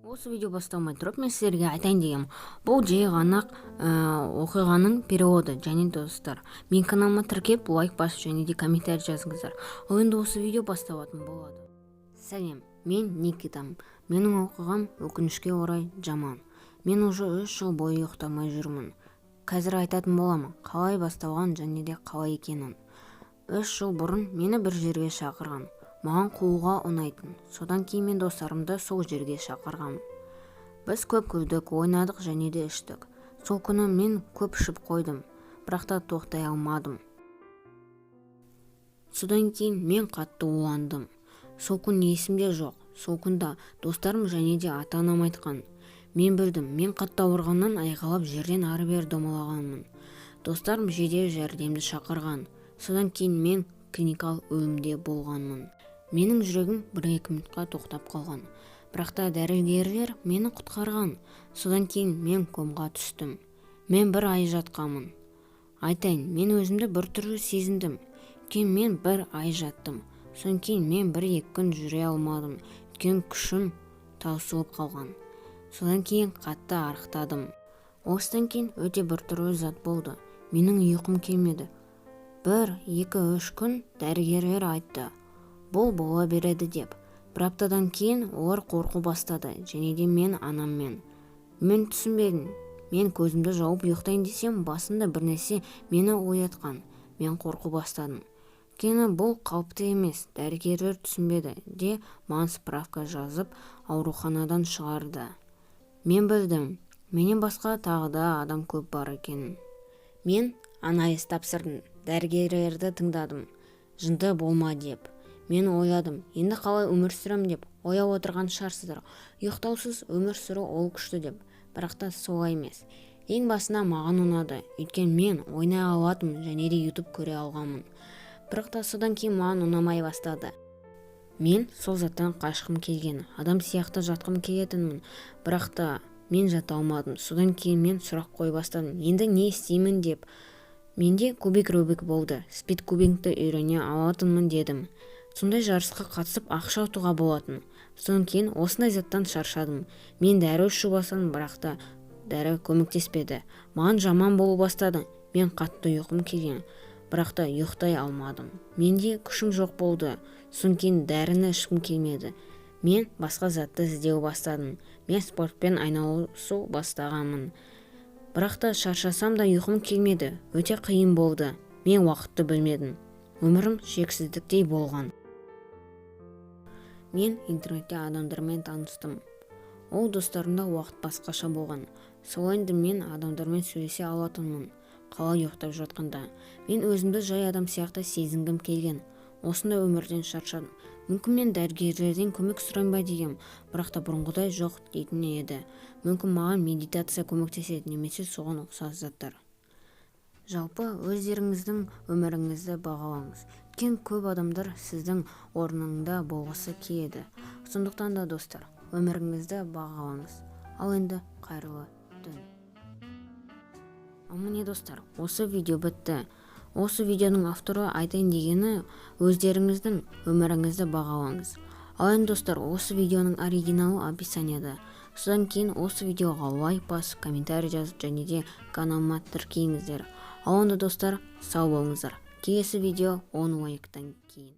Осы видео басталмай тұрып, мен сіздерге айтайын дегенім, бұл жай ғана оқиғаның переводы. Және, достар, менің каналыма тіркеп, лайк басып және де комментарий жазыңыздар. Ал енді осы видео басталатын болады. Сәлем, мен Никитамын. Менің оқиғам, өкінішке орай, жаман. Мен уже 3 жыл бойы ұйықтамай жүрмін. Қазір айтатын боламын қалай басталған және де қалай екенін. 3 жыл бұрын мені бір жерге шақырған. Маған қууға ұнайтын. Содан кейін мен достарымды сол жерге шақырғанмын. Біз көп күлдік, ойнадық және де іштік. Сол күні мен көп ішіп қойдым, бірақ та тоқтай алмадым. Содан кейін мен қатты уландым. Сол күн есімде жоқ. Сол күнді достарым және де ата-анам айтқан. Мен білдім, мен қатты ауырғаннан айқайлап, жерден ары-бері домалағанмын. Достарым жедел жәрдемді шақырған. Содан кейін мен клиникалық өлімде болғанмын. Менің жүрегім 1-2 минутқа тоқтап қалған, бірақ та дәрігерлер мені құтқарған. Содан кейін мен комаға түстім. Мен бір ай жатқанмын. Айтайын, мен өзімді біртүрлі сезіндім, өйткені мен бір ай жаттым. Содан кейін мен 1-2 күн жүре алмадым, өйткені күшім таусылып қалған. Содан кейін қатты арықтадым. Осыдан кейін өте біртүрлі зат болды. Менің ұйқым келмеді 1, 2, 3 күн. Дәрігерлер айтты, бұл бола береді деп. Бір аптадан кейін олар қорқу бастады және де мен анаммен. Мен түсінбедім. Мен көзімді жауып ұйықтайын десем, басымда бір нәрсе мені оятқан. Мен қорқу бастадым, өйткені бұл қалыпты емес. Дәрігерлер түсінбеді де, маған справка жазып, ауруханадан шығарды. Мен білдім, менен басқа тағы да адам көп бар екенін. Мен анализ тапсырдым, дәрігерлерді тыңдадым, жынды болма деп. Мен ойладым, енді қалай өмір сүремін деп. Ойлап отырған шығарсыздар, ұйықтаусыз өмір сүру ол күшті деп. Бірақ та солай емес. Ең басында маған ұнады, өйткені мен ойнай алатынмын және де Ютуб көре алғанмын. Бірақ та содан кейін маған ұнамай бастады. Мен сол заттан қашқым келген, адам сияқты жатқым келетінмін, бірақ та мен жата алмадым. Содан кейін мен сұрақ қоя бастадым, енді не істеймін деп. Менде кубик Рубик болды, спид кубингті үйрене алатынмын дедім. Сондай жарысқа қатысып, ақша ұтуға болатын. Содан кейін осындай заттан шаршадым. Мен дәрі ішу бастадым, бірақ та дәрі көмектеспеді. Маған жаман болу бастады. Мен қатты ұйқым келген, бірақ та ұйықтай алмадым. Менде күшім жоқ болды. Содан кейін дәріні ішкім келмеді. Мен басқа затты іздеу бастадым. Мен спортпен айналысу бастағанмын, бірақ та шаршасам да, ұйқым келмеді. Өте қиын болды. Мен уақытты білмедім, өмірім шексіздіктей болған. Мен интернетте адамдармен таныстым. Ол достарымда уақыт басқаша болған. Сол енді мен адамдармен сөйлесе алатынмын. Қалай ұйықтап жатқанда мен өзімді жай адам сияқты сезінгім келген. Осындай өмірден шаршадым. Мүмкін, мен дәрігерлерден көмек сұрайын ба дегем, бірақ та бұрынғыдай жоқ дейтін еді. Мүмкін, маған медитация көмектеседі немесе соған ұқсас заттар. Жалпы, өздеріңіздің өміріңізді бағалаңыз, өйткені көп адамдар сіздің орныңда болғысы келеді. Сондықтан да, достар, өміріңізді бағалаңыз. Ал енді қайырлы түн. Ал міне, достар, осы видео бітті. Осы видеоның авторы айтайын дегені: өздеріңіздің өміріңізді бағалаңыз. Ал енді, достар, осы видеоның оригиналы описанияда. Содан кейін осы видеоға лайк басып, комментарий жазып және де каналыма тіркеліңіздер. Ал онда, достар, сау болыңыздар. Келесі видео 10 лайктан кейін.